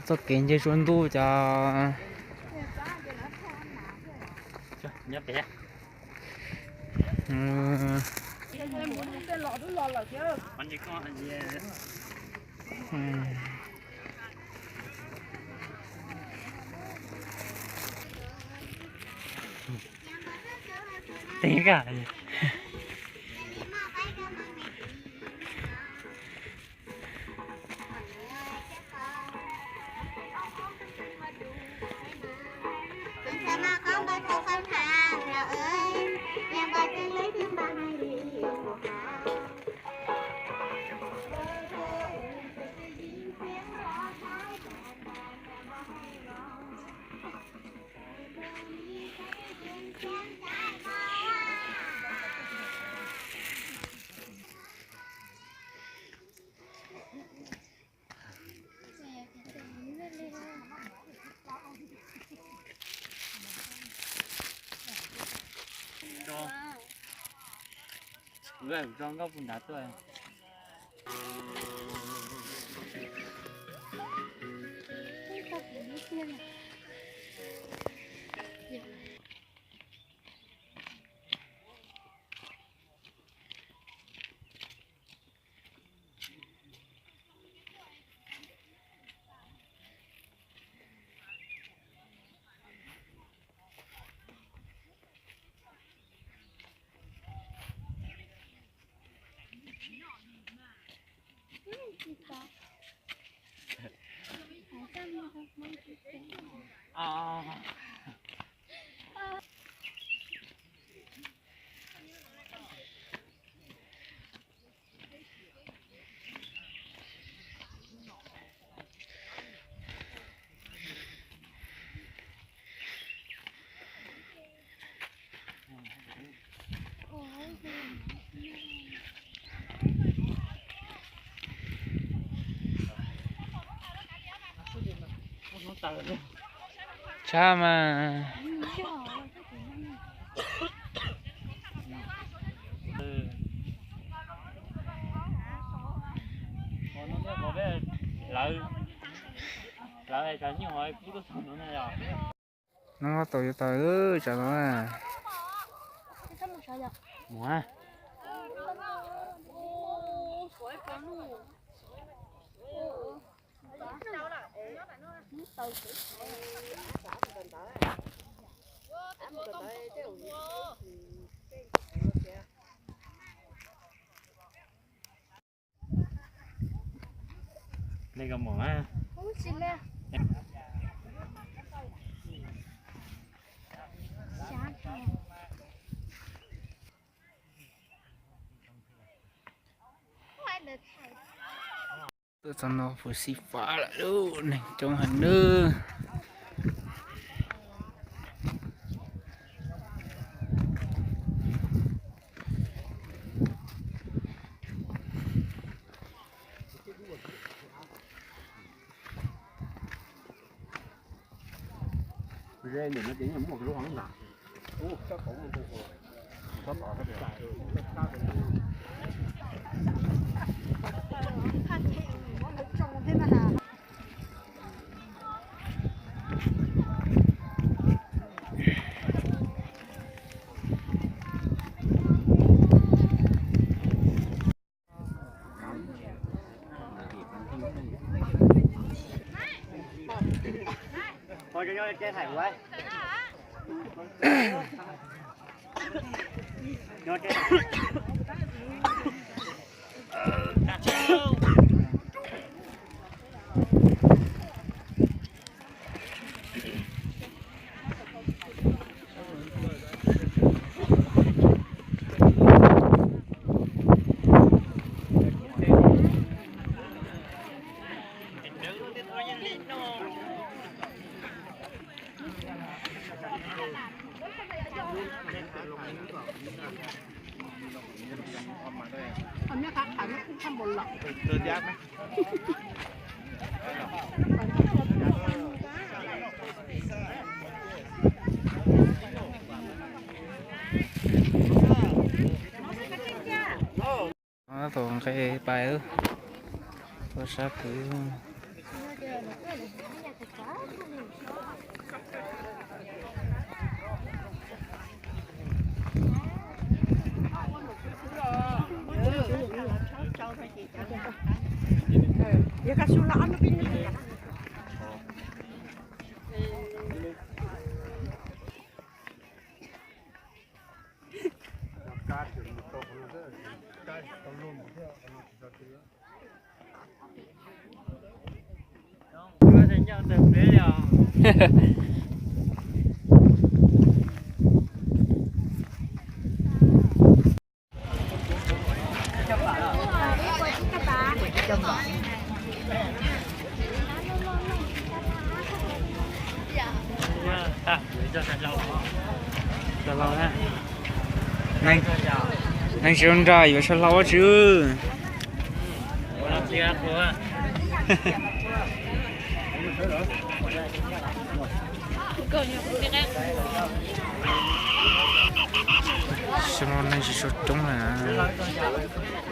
Txoj kev nce tsua ntuj cov. Nkauj puag nrad tuaj. Tshaj mas. Lawv, lawv cov nyuj ho kub tuaj txog no na yog. Nov tau yuav tau tsam no na. Mus a. Li ko mus a. Tuaj txog no fuv xim fav lawm lauj, neeg coob heev nawb. Tus nqe pais, tus sab pw. Neeg tsis zoo nraim yuav sawv hlau ua tsi. Xyoo no neeg tsis tshua coob lawm.